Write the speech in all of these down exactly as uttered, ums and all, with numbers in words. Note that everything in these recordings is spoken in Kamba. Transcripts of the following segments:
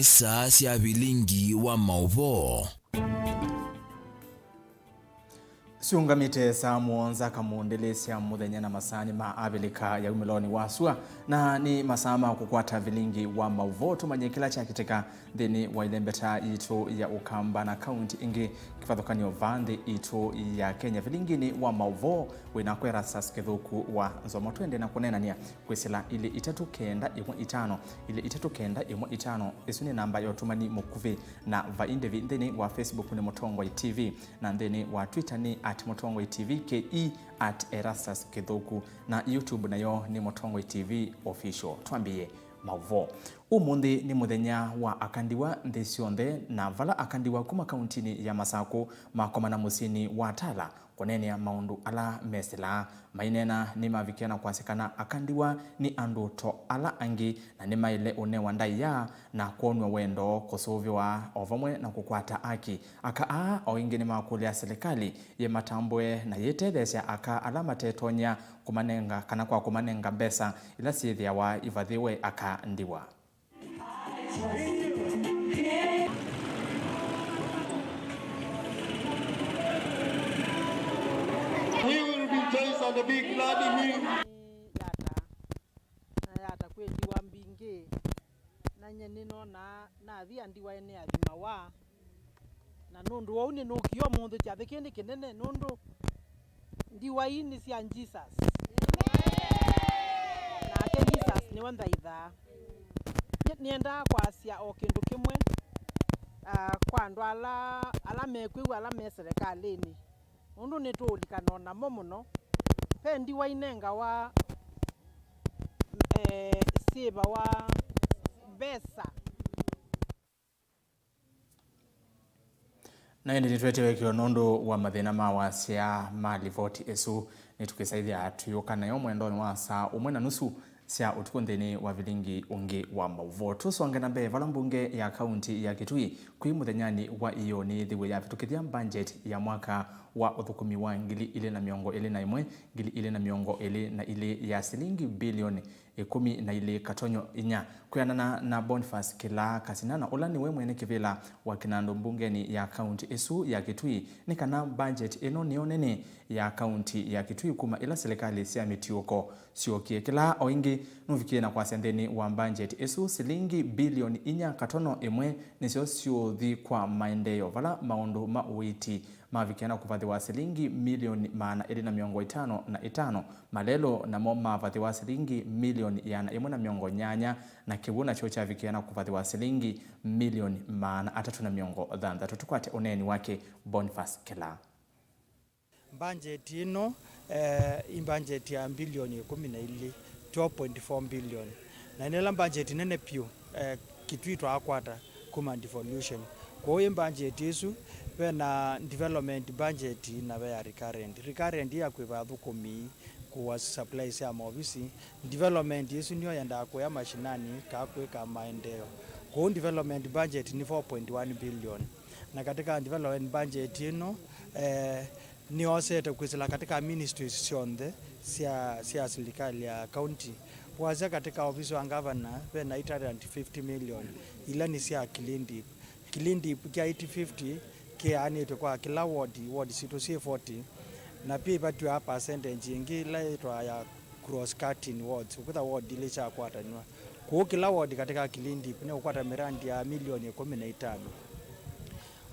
Saa sya vilingi wa maũvoo. Syũngamĩte saa mũonza kamũndĩlĩ sya mũthenya na masaanĩ ma Avilika ya umĩlonĩ wa sua, na nĩ masaa ma kũkwata vilingi wa maũvoo. Tũmanye kĩla kyakĩtĩka nthĩnĩ wa ĩlembeta yitũ ya Ũkamba na kaunti ingĩ kĩvathũkany'o vaa nthĩ itũ ya Kenya. Vilinginĩ wa maũvoo wĩ nakwa Erastus Kĩthũku wa Nzomo. Twende na kũneenany'a kwĩsĩla ilĩ itatũ kenda ĩmwe itano, ilĩ itatũ kenda ĩmwe itano. Ĩsu nĩ namba ya ũtũmani mũkuvĩ, na vai ndĩvi nthĩnĩ wa Facebook nĩ Mũtongoi T V, na nthĩnĩ wa Twitter nĩ at Mũtongoi T V, K E at Erastus Kĩthũku, na YouTube nayo nĩ Mũtongoi T V Official. Twambĩĩe maũvoo. Ũmũnthĩ nĩ mũthenya wa aka ndiwa nthĩ syonthe, na vala aka ndiwa kuma kauntinĩ ya Masakũ makomana mũsyĩnĩ wa Tala kũneenea maũndũ ala mesĩlaa. Maineena nĩmavikie na kwasya kana aka ndiwa nĩ andũ to ala angĩ, na nĩmaĩle ũnewa ndaĩa na kwonw'a wendo, kũsũvĩwa, o vamwe na kũkwata aki. Aka aa o ĩngĩ nĩmakũlya silikalĩ yĩmatambũe na yĩtetheesya aka ala matetonya kũmanenga kana kwa kũmanenga mbesa ila syĩthĩawa ivathĩwe aka ndiwa. He will rejoice and be glad in him. Yata, na yata kwĩ ndiwa mbingĩ, na nyie nĩnonaa nathi andiwa ene athimawa. Na nũndũ wa ũu nĩnũkie ũmũnthĩ kyathĩ kĩĩ nĩ kĩnene, nũndũ ndiwa ii nĩ sya Jesus. Nake Jesus nĩwe nthaithaa. Nĩ- Nĩendaa kwasya o kĩndũ kĩmwe, ah, kwa andũ ala, ala mekwĩw'a, ala me serikalĩnĩ, nũndũ nĩtũũlikana o namo mũno. Ve ndiwa inengawa, eh, syĩvawa mbesa. Na ĩndĩ nĩtwete wĩkĩo nũndũ wa mathĩna ma wasya ma livoti ĩsu. Nĩtũkĩsaĩthya tũyũka nayo mwendonĩ wa saa ũmwe na nusu sya ũtukũ nthĩnĩ wa vilingi ũngĩ wa maũvoo. Tũsonge na mbee, vala mbunge ya kaunti ya Kitui kwĩ mũthenyanĩ wa ĩyoo nĩyĩthĩwe yavĩtũkĩthya mbanjeti ya mwaka wa ũthũkũmi wa ngili ilĩ na mĩongo ĩlĩ na ĩmwe, ngili ilĩ na mĩongo ĩlĩ na ilĩ ya silingi mbilioni ĩkũmi na ilĩ katonyo inya. Kwĩanana na Boniface Kĩlaa Kasinana, ũla nĩwe mwene kĩvĩla wa kĩnandũ mbungenĩ ya kaunti ĩsu ya Kitui, nĩ kana mbanjeti ĩno nĩyo nene ya kaunti ya Kitui kuma ĩla silikalĩ sya mĩtiũko syookie. Kĩlaa o ĩngĩ nũvikie na kwasya nthĩnĩ wa mbanjeti ĩsu, silingi mbilioni inya katono ĩmwe nĩsyo syũthi kwa maendeeo, vala maũndũ ma ũiiti mavikie na kũvathĩwa silingi milioni maana elĩ na mĩongo ĩtano na ĩtano, malelũ namo mavathĩwa silingi milioni ĩana ĩmwe na mĩongo nyanya, na kĩw'ũ nakyo kyavikie na kũvathĩwa silingi milioni maana atatũ na mĩongo thanthatũ. Tũkwate ũneeni wake Boniface Kĩlaa. Mbanjeti ĩno, eh, ĩ mbanjeti ya mbilioni ĩkũmi na ilĩ, twelve point four billion. Na nĩ ĩla mbanjeti nene vyũ, eh, Kitui twaakwata kuma devolution. Kwoou ĩ mbanjeti ĩsu, ve na development budget na ve ya recurrent. Recurrent ĩ ya kũĩva athũkũmi, kũa supplies sya maovisi. Development ĩsu nĩyo yendaa kũya mashinani kaa kwĩka maendeeo. Kwoou development budget nĩ four point one billion. Na katika development budget ĩno, eh, nĩyosete kwĩsĩla katika ministries syonthe sya, sya silikalĩ ya county. Wasya katika ovisi wa ngavana, ve na eight hundred and fifty million, ila nĩ sya Kilindip. Kilindip kya eight fifty kĩaanĩtw'e kwa kĩla ward, ward sitũ syĩ forty, na pia ivatiwa percentage ĩngĩ ĩla yĩtwa ya cross cutting wards, ũkwĩtha ward ilĩ syakwatanĩw'a. Kwoou kĩla ward katika Kilindip nĩũkwata mirandi ya milioni ĩkũmi na itano.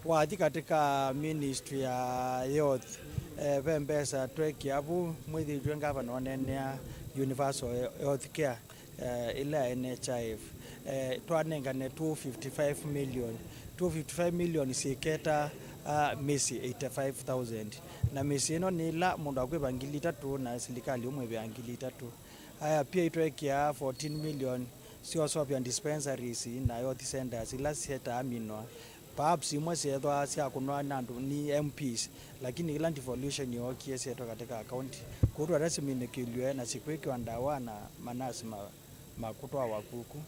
Wathi katika ministry ya health, eh, ve mbesa twekia vu, mwĩthĩĩtw'e ngavana oneenea universal health care, eh, ĩla ya N H I F. Eh, twanengane two fifty-five million. Two fifty-five million syĩketa, ah, mĩsyĩ eighty-five thousand. Na mĩsyĩ ĩno nĩ ĩla mũndũ akwĩva ngili itatũ na silikalĩ ũmwĩvĩa ngili itatũ. Aya pia itwekia fourteen million syoseũvya dispensaries na health centers ila syetaa minwa. Perhaps imwe syeethwa sya kũnwa nĩ andũ nĩ M Ps, lakini ĩla devolution yookie syetwe katika akaunti. Kwoou twata siminĩkĩlw'e na sikwĩkĩwa ndawa na manasi ma, ma kũtwawa kuku.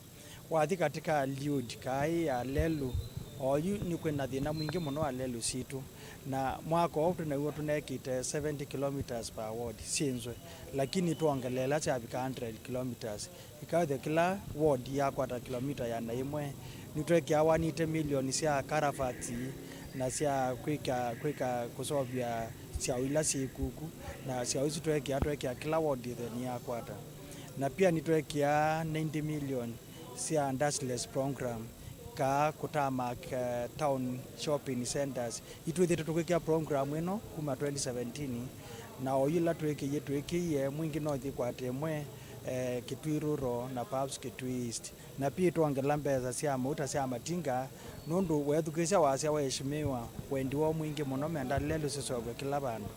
Wathi katika liud kaĩ ya lelu, oyu nĩ kwĩ na thĩna mwingĩ mũno wa lelu sitũ. Na mwaka ũũ twĩ naw'o tũnekĩte seventy kilometres per ward syĩ nzwe, lakini twongeleela syavika hundred kilometres. Ĩkaĩthya kĩla ward yakwata kĩlomita ĩana yĩmwe, Nĩtweekĩa one eighty million sya karavati na sya kwĩka, kwĩka kũseũvya syaũ ila syĩ kuku, na syaũ isu tweekĩa, tweekĩa kĩla ward yĩthĩwe nĩyakwata. Na pia nĩtweekĩa ninety million sya dustless program, kaa kũtarmac, eh, town shopping centers. Itwĩthĩtwe tũkwĩkĩa program ĩno kuma twenty seventeen, na oyu ĩla twĩkĩie, twĩkĩie mwingĩ no ĩthi kwata ĩmwe, eh, Kitui Rural na perhaps Kitui East. Na pia twongela mbesa sya mauta sya matinga, nũndũ weethukĩĩsya wasya wa Eshimiwa, wendi woo mwingĩ mũno, menda lelũ siseũvwe kĩla vandũ.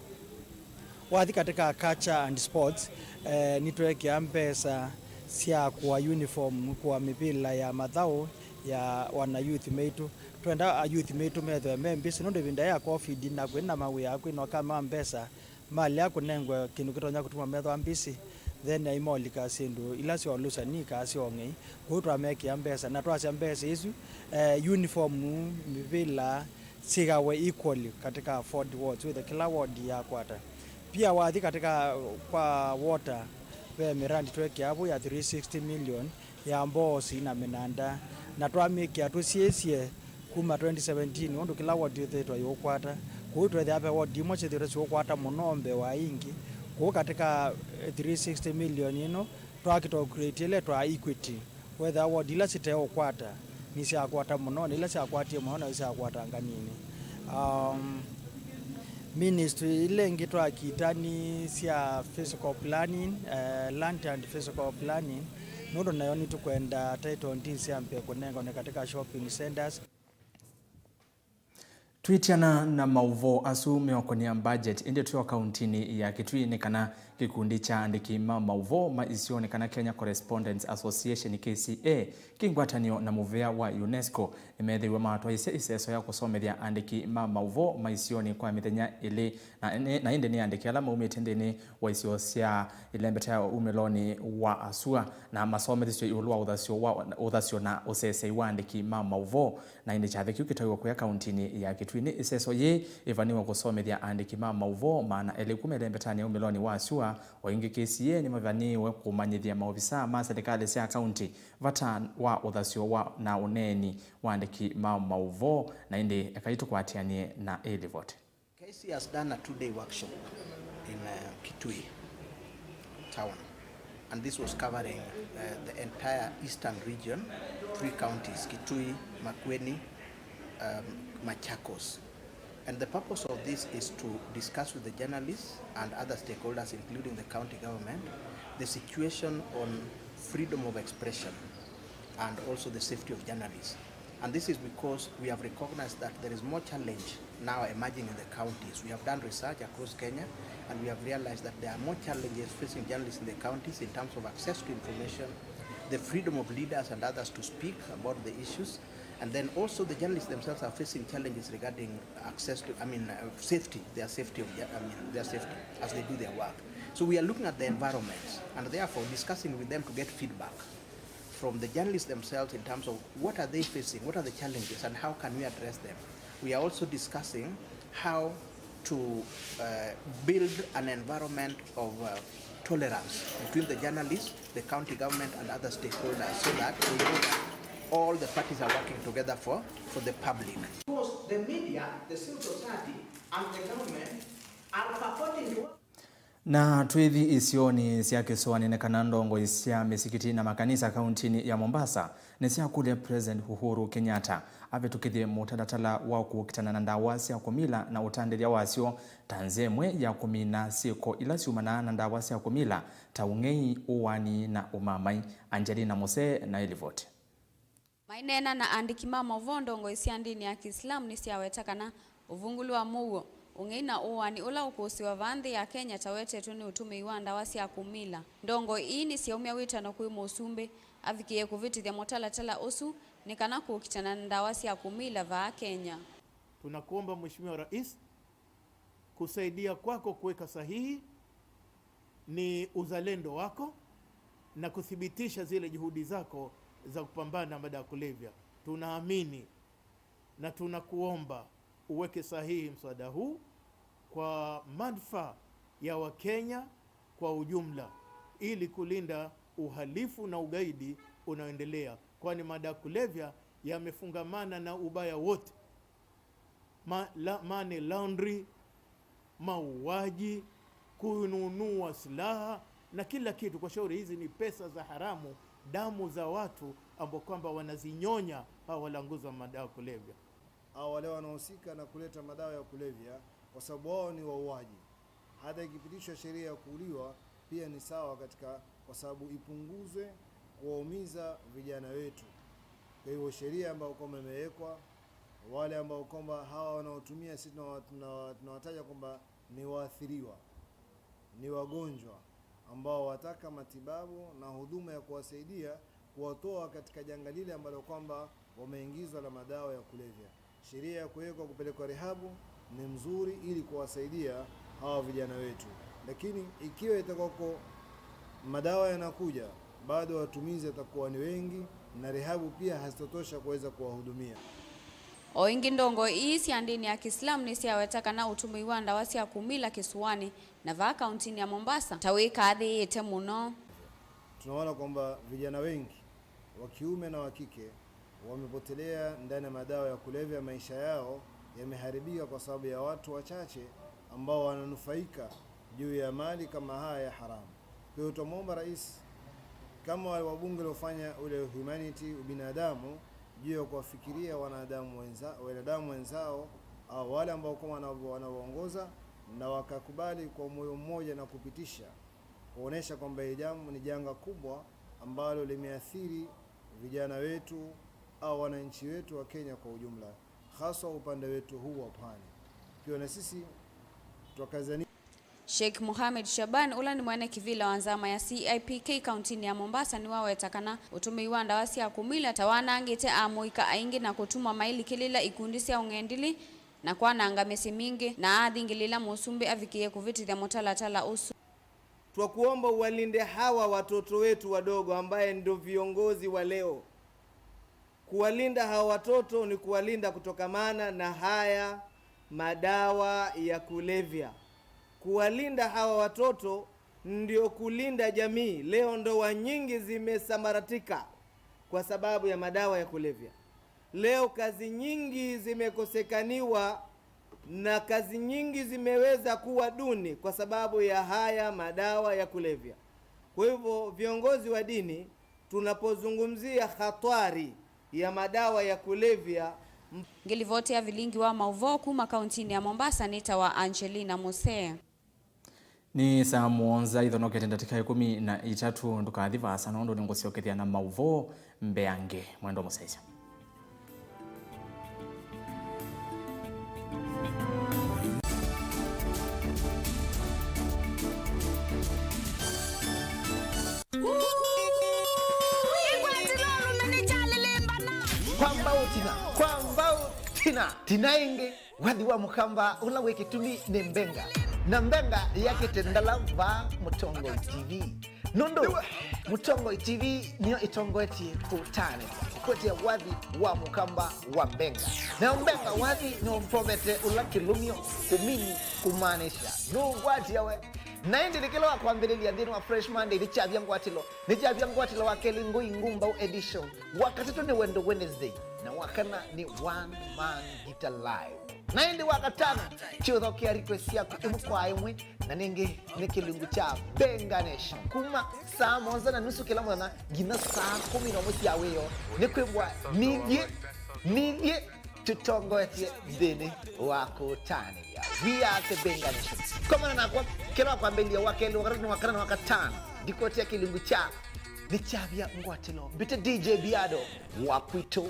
Wathi katika culture and sports, eh, nĩtweekĩa mbesa sya kũa uniform, kũa mĩvĩla ya mathaũ ya wana youth maitũ. Twenda a youth maitũ methĩwe me mbĩsĩ, nũndũ ĩvinda ya covid na kwĩ na mawĩa, kwĩ na ũkame wa mbesa, malea kũnengwa kĩndũ kĩtonya kũtuma methĩwa mbĩsĩ, then aimolika syĩndũ ila syolusani kaa syong'ei. Kwoou twamekĩa mbesa, na twasya mbesa isu, eh, uniform, mĩvĩla, sigawe equally katika afford wards, wĩthe kĩla ward yakwata. Pia wathi katika kwa water, ve miradi twekĩa vu ya three sixty million ya mboosi na minanda, na twamĩkĩa tũsiĩsye kuma twenty seventeen ũndũ kĩla ward yĩthĩtwe yũkwata. Kwoou twethĩa ve ward imwe syĩthĩtwe siũkwata mũno mbee wa ingĩ. Kwoou katika, eh, three sixty million ĩno, twakĩta kũcreate ĩla twa equity. Wethĩa ward ila siteũkwata nĩsyakwata mũno, na ila syakwatie mũno nayo syakwatanga nini. Um, ministry ila ingĩ twakita nĩ sya physical planning, eh, land and physical planning, nũndũ nayo nĩtũkwenda title deeds syambĩe kũnengwa nĩ katika shopping centers. Twĩtiana na maũvoo asu meũkonĩa budget, ĩndĩ twĩ o kauntinĩ ya Kitui nĩ kana kĩkundi kya aandĩki ma maũvoo ma isionĩ kana Kenya Correspondents Association, K C A, kĩ ngwatanĩo na mũvĩa wa UNESCO nĩmeethĩiwe matwaĩsye ĩseso ya kũsomethya aandĩki ma maũvoo ma isionĩ kwa mĩthenya ĩlĩ, na, na ĩndĩ nĩ aandĩki ala maumĩte nthĩnĩ wa isio sya ĩlembeta ya umĩlonĩ wa sua, na masomethisye ĩũlũ wa ũthasyo wa, ũthasyo na ũsesei wa aandĩki ma maũvoo. Na ĩndĩ kyathĩ kĩu kĩtwaiwe kũya kauntinĩ ya Kitui. Nĩ ĩseso yĩĩ ĩvanĩwe kũsomethya aandĩki ma maũvoo maana elĩ kuma ĩlembetanĩ ya umĩlonĩ wa syũa. O ĩngĩ, K C A nĩmavanĩĩwe kũmanyĩthya maovisaa ma silikalĩ sya kaunti vata wa ũthasyo wa, na ũneeni wa aandĩki ma maũvoo. Na ĩndĩ ekai tũkwatĩanĩe na ĩ livoti. K C A has done a two-day workshop in, uh, Kitui town, and this was covering, uh, the entire eastern region, three counties, Kitui, Makueni, um, Machakos. And the purpose of this is to discuss with the journalists and other stakeholders, including the county government, the situation on freedom of expression and also the safety of journalists. And this is because we have recognized that there is more challenge now emerging in the counties. We have done research across Kenya, and we have realized that there are more challenges facing journalists in the counties in terms of access to information, the freedom of leaders and others to speak about the issues, and then also the journalists themselves are facing challenges regarding access to, I mean, uh, safety, their safety of, I mean, their safety as they do their work. So we are looking at the environment and therefore discussing with them to get feedback from the journalists themselves in terms of what are they facing, what are the challenges, and how can we address them. We are also discussing how to, uh, build an environment of, uh, tolerance between the journalists, the county government, and other stakeholders, so that we know that all the parties are working together for, for the public. Because the media, the civil society, and the government are purporting to work. Na twĩthi isionĩ sya kĩsũanĩ, nĩ kana ndongoi sya mĩsikiti na makanisa kauntinĩ ya Mombasa nĩsyakũlya President Uhuru Kenyatta avĩtũkĩthye mũtalatala wa kũkitana na ndawa sya kũmila na ũtandĩthya wasyo ta nzĩa ĩmwe ya kũmina syĩko ila syumanaa na ndawa sya kũmila ta ũng'ei, ũaani na ũmamai. Angelina Muse na ĩ livoti. Maineena na andĩki ma maũvoo, ndongoi sya ndĩni ya Kĩislamu nĩsyaweta kana ũvungũlu wa mũuo, ũng'ei na ũaani ũla ũkũsĩĩwa vaa nthĩ ya Kenya tawetetwe nĩ ũtũmĩi wa ndawa sya kũmila. Ndongoi ii nĩsyaumya wĩtano kwĩ mũsumbĩ avikĩĩe kũvĩtĩthya mũtalatala ũsu nĩ kana kũkitana na ndawa sya kũmila vaa Kenya. Tunakuomba Mheshimiwa Rais, kusaidia kwako kuweka sahihi ni uzalendo wako na kuthibitisha zile juhudi zako za kupambana na madawa ya kulevya. Tunaamini na tunakuomba uweke sahihi mswada huu kwa manufaa ya Wakenya kwa ujumla, ili kulinda uhalifu na ugaidi unaoendelea, kwani madawa ya kulevya yamefungamana na ubaya wote. Ma-, la-, money laundry, mauaji, kununua silaha na kila kitu, kwa shauri hizi ni pesa za haramu, damu za watu ambao kwamba wanazinyonya hawa walanguzi wa madawa kulevya. Au wale wanaohusika na kuleta madawa ya kulevya, kwa sababu wao ni wauaji. Hata ikipitishwa sheria ya kuuliwa, pia ni sawa katika, kwa sababu ipunguzwe kuwaumiza vijana wetu. Kwa hivyo sheria ambayo kwamba imewekwa, wale ambao kwamba hawa wanaotumia, sisi tunawa-, tunawa-, tunawataja kwamba ni waathiriwa, ni wagonjwa ambao wataka matibabu na huduma ya kuwasaidia kuwatoa katika janga lile ambalo kwamba wameingizwa la madawa ya kulevya. Sheria ya kuwekwa kupelekwa rehabu ni mzuri ili kuwasaidia hawa vijana wetu, lakini ikiwa itakuwako madawa yanakuja, bado watumizi watakuwa ni wengi na rehabu pia hazitotosha kuweza kuwahudumia. O ĩngĩ, ndongoi ii sya ndĩni ya Kĩsilamu nĩsyaweta kana ũtũmĩi wa ndawa sya kumila kĩsũanĩ na vaa kauntinĩ ya Mombasa ta wĩkathĩĩte mũno. Tunaona kwamba vijana wengi wa kiume na wa kike wamepotelea ndani ya madawa ya kulevya, maisha yao yameharibika kwa sababu ya watu wachache ambao wananufaika juu ya mali kama haya ya haramu. Kwa hiyo, tutamwomba Rais, kama wale wabunge waliofanya ule humanity, ubinadamu, juu ya kuwafikiria wanadamu wenza-, wanadamu wenzao, au wale ambao kwamba wana-, wanawaongoza, na wakakubali kwa moyo mmoja na kupitisha, kuonesha kwamba hili jambo ni janga kubwa ambalo limeathiri vijana wetu au wananchi wetu wa Kenya kwa ujumla, haswa upande wetu huu wa pwani. Pia na sisi twakazania Sheikh Mohamed Shaban, ũla nĩ mwene kĩvĩla wa nzama ya C I P K kauntinĩ ya Mombasa, nĩwaweta kana ũtũmĩi wa ndawa sya kũmila ta wanangĩte amũika aingĩ na kũtuma mailikĩlĩla ikundi sya ũng'endili na kwananga mĩsyĩ mingĩ, na athingĩlĩla mũsumbĩ avikĩe kũvĩtĩthya mũtalatala ũsu. Twakuomba uwalinde hawa watoto wetu wadogo ambaye ndio viongozi wa leo. Kuwalinda hawa watoto ni kuwalinda kutokamana na haya madawa ya kulevya. Kuwalinda hawa watoto ndio kulinda jamii. Leo ndoa nyingi zimesambaratika kwa sababu ya madawa ya kulevya. Leo kazi nyingi zimekosekaniwa na kazi nyingi zimeweza kuwa duni kwa sababu ya haya madawa ya kulevya. Kwa hivyo, viongozi wa dini, tunapozungumzia hatari ya madawa ya kulevya, m- Ngĩlivoti ya vilingi wa maũvoo kuma kauntinĩ ya Mombasa nĩtawa Angelina Musee. Nĩ saa mũonza ithonokete ndatĩka ĩkũmi na itatũ. Ndũkathi vaasa nũndũ nĩngũsyokethya na maũvoo mbeange. Mwendo mũsyaĩsya. Kwa mbau tina, kwa mbau tina, tina ĩngĩ. Wathi wa Mũkamba ũla wĩ kĩtumi nĩ Mbenga, na Mbenga yakĩte ndala vaa Mũtongoi T V. Nũndũ Mũtongoi T V nĩyo ĩtongoetye kũtanĩthya kũkwetya wathi wa Mũkamba wa Mbenga. Nayo Mbenga wathi nĩũprovete ũla kĩlũmyo kũmini kũmaanisha nũũgwatia we. Na ĩndĩ nĩ kĩla wa kwambĩlĩlya nthĩnĩ wa Fresh Monday nĩkyavya ngwatĩlo, nĩkyavya ngwatĩlo wa kelĩ Ngũi Ngumbau edition. Wa katatũ nĩ Wendo Wednesday, na wa kana nĩ One Man Guitar Live. Na ĩndĩ wa katano, kyũthokea request syaku ĩmwe kwa ĩmwe, na nĩngĩ nĩ kĩlungu kya Benga Nation. Kuma saa mũonza na nusu kĩla mũthenya nginya saa kũmi na ũmwe sya wĩoo, nĩ kwĩw'a nithyĩ, nithyĩ tũtongoetye nthĩnĩ wa kũtanĩthya. We are the Benga Nation. Komana nakwa kĩla wa kwambĩlĩlya, wa kelĩ, wa katatũ, wa kana, na wa katano. Ndikoti ya kĩlungu kya nĩkyavya ngwatĩlo. Mbĩte D J Biado wa kwitũ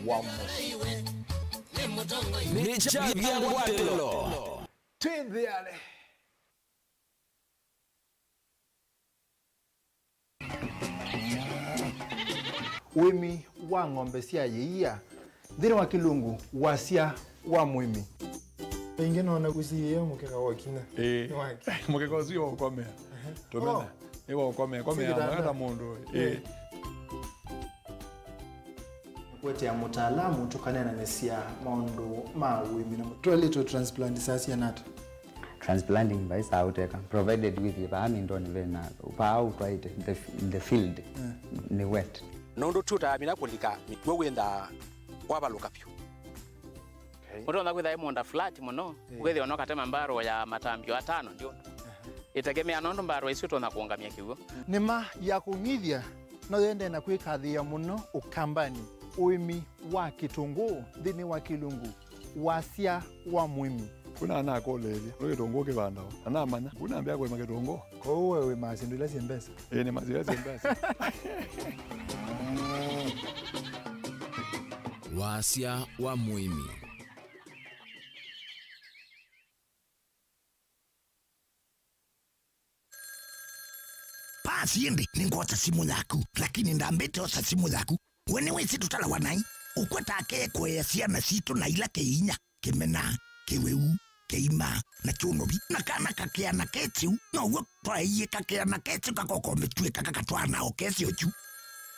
wa mũsyĩ. Nĩkyavya ngwatĩlo. Twĩ nthĩanĩ. Ũĩmi wa ng'ombe sya yĩia nthĩnĩ wa kĩlungu, wasya wa mũĩmi. Ĩngĩ nona kũsiĩĩa mũkeka wa kinya. Ĩĩ. Nĩ wake. Mũkeka ũsu wa ũkomea. Tũmena. Oh. Nĩ wa ũkomea. Komea. Sio kitanda. Mwenda mũndũ. Ĩĩ. Ĩĩ. Kũetea mũtaalamu tũkaneenanĩsya maũndũ ma ũĩmi na. Twaĩlĩtwe transplant saa siana ata? Transplanting vai saa ũteka, provided wĩthĩe vaa mindonĩ vena, vaa ũtwaĩte, the, the field, eh, nĩ wet. Nũndũ tũtamina kũlika mĩkw'ũ wĩnthaa wavalũka vyũ. Okay. Ũtonya kwĩtha ĩ mũũnda flat mũno, eh, ũkethĩa no katema mbarũ ya matambio atano ndio. Aha. Ĩtegemea nũndũ mbarũ isu ũtonya kũũngamya kĩw'ũ. Nĩma ya kũng'ithya no yendee na kwĩkathĩĩa mũno Ũkambanĩ, ũĩmi wa kĩtũngũũ nthĩnĩ wa kĩlungu wasya wa mũĩmi. Kuna anakũlĩĩlya, nĩ kĩtũngũũ kĩvandawa? Anamanya, kuna ambĩa kũĩma kĩtũngũũ. Kwoou we wĩmaa syĩndũ ila syĩ mbesa? Ĩĩ, nĩmaa syĩndũ ila syĩ mbesa. Wasya wa mũĩmi. Pasi ĩndĩ nĩngwosa simũ yaku, lakini ndambĩte osa simũ yaku. We nĩwĩsĩ tũtalawa naĩ? Ũkwetaka kũea syana sitũ na ila kĩinya, kĩmena, kĩwĩu, kĩima, na kyũnovi. Na kana kakĩana kesĩu, now'o twaeie kakĩana kesĩu kakokomĩtw'ĩka kakatwaana o kesĩ ochu.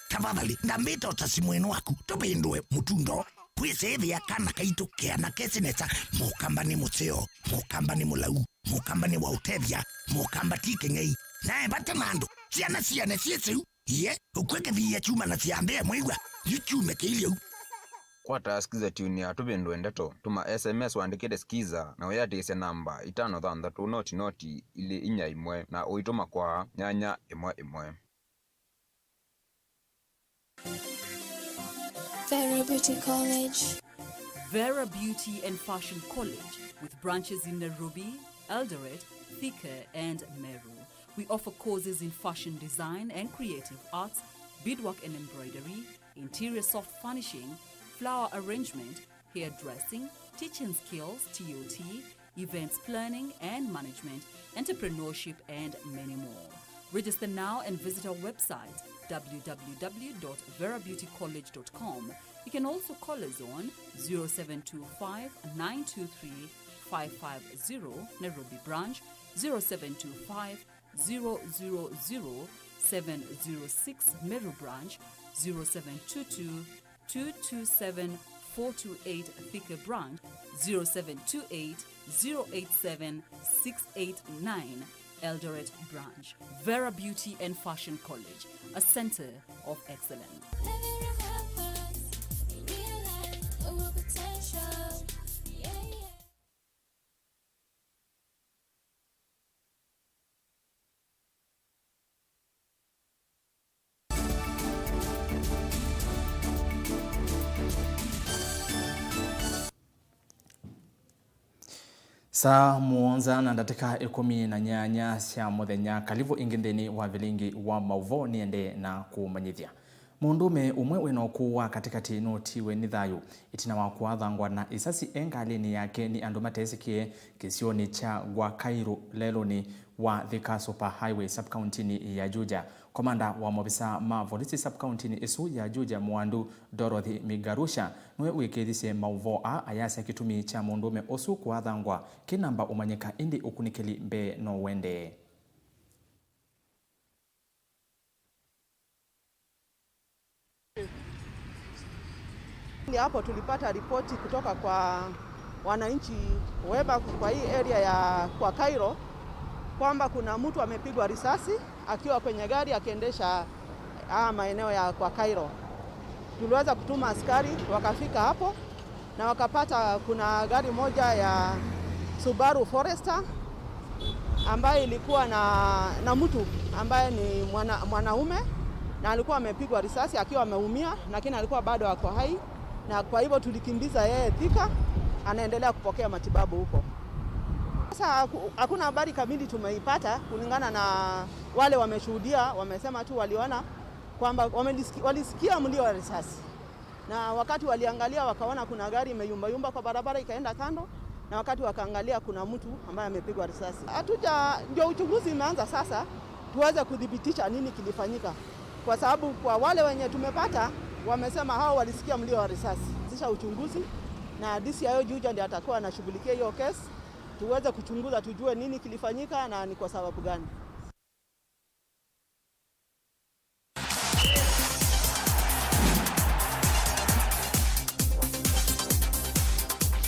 Tafadhali, ndambĩte osa simũ ĩno waku, tũvĩndũe mũtundo. Kwĩsĩthĩa kana kaitũ kĩana kesĩ nesa, mũkamba nĩ mũseo, mũkamba nĩ mũlau. Mũkamba nĩ wa ũtethya, mũkamba ti kĩng'ei. Nae vate na andũ, syana siane syĩsĩu, iye, ũkw'e kĩthiia kyuma na syambĩa mwĩw'a, yu kyume kĩilyeu. Kwata Skiza Tune ya Tũvĩndũe Ndeto, tũma S M S wandĩkĩte Skiza na ũyatĩĩsya namba itano thanthatũ noti noti ilĩ inya ĩmwe na ũitũma kwa nyanya ĩmwe ĩmwe. Vero Beauty College. Vera Beauty and Fashion College, with branches in Nairobi, Eldoret, Thika, and Meru. We offer courses in fashion design and creative arts, beadwork and embroidery, interior soft furnishing, flower arrangement, hairdressing, teaching skills, T O T, events planning and management, entrepreneurship, and many more. Register now and visit our website, w w w dot vera beauty college dot com. You can also call us on zero seven two five, nine two three, five five zero, Nairobi branch, zero seven two five, zero zero zero, seven zero six, Meru branch, zero seven two two, two two seven, four two eight, Thika branch, zero seven two eight, zero eight seven, six eight nine, Eldoret branch. Vera Beauty and Fashion College, a center of excellence. Saa mũonza na ndatĩka ĩkũmi na nyanya sya mũthenya. Kalivu ĩngĩ nthĩnĩ wa vilingi wa maũvoo nĩendee na kũmanyĩthya. Mũndũũme ũmwe wĩ na ũkũũ wa katĩkatĩ nũtiwe nĩ thayũ ĩtina wa kũathangwa na ĩsasi e ngalĩnĩ yake nĩ andũ matesĩkĩe kĩsionĩ kya Gwa Kairu lelũnĩ wa Thika Super Highway sub-county-nĩ ya Juja. Komanda wa maovisaa ma volisi sub-county-nĩ ĩsu ya Juja, Mwandu Dorothy Migarusha, nĩwe wĩkĩĩthisye maũvoo aa ayasya kĩtumi kya mũndũũme ũsu kũathangwa kĩ namba ũmanyĩka, ĩndĩ ũkunĩkĩli mbee no ũendee. Hapo tulipata ripoti kutoka kwa wananchi wema kwa hii area ya Kwa Kairo kwamba kuna mtu amepigwa risasi akiwa kwenye gari akiendesha haya maeneo ya Kwa Kairo. Tuliweza kutuma askari wakafika hapo na wakapata kuna gari moja ya Subaru Forester ambayo ilikuwa na, na mtu ambaye ni mwana, mwanaume, na alikuwa amepigwa risasi akiwa ameumia, lakini alikuwa bado ako hai, na kwa hivyo tulikimbiza yeye Thika, anaendelea kupokea matibabu huko. Sasa haku-, hakuna habari kamili tumeipata kulingana na wale wameshuhudia, wamesema tu waliona kwamba wamelisikia, walisikia mlio wa risasi. Na wakati waliangalia, wakaona kuna gari imeyumbayumba kwa barabara, ikaenda kando, na wakati wakaangalia, kuna mtu ambaye amepigwa risasi. Hatuja, ndio uchunguzi imeanza sasa, tuweze kuthibitisha nini kilifanyika, kwa sababu kwa wale wenye tumepata, wamesema hao walisikia mlio wa risasi. Anzisha uchunguzi, na D C I O Juja ndiye atakuwa anashughulikia hiyo case, tuweze kuchunguza, tujue nini kilifanyika na ni kwa sababu gani.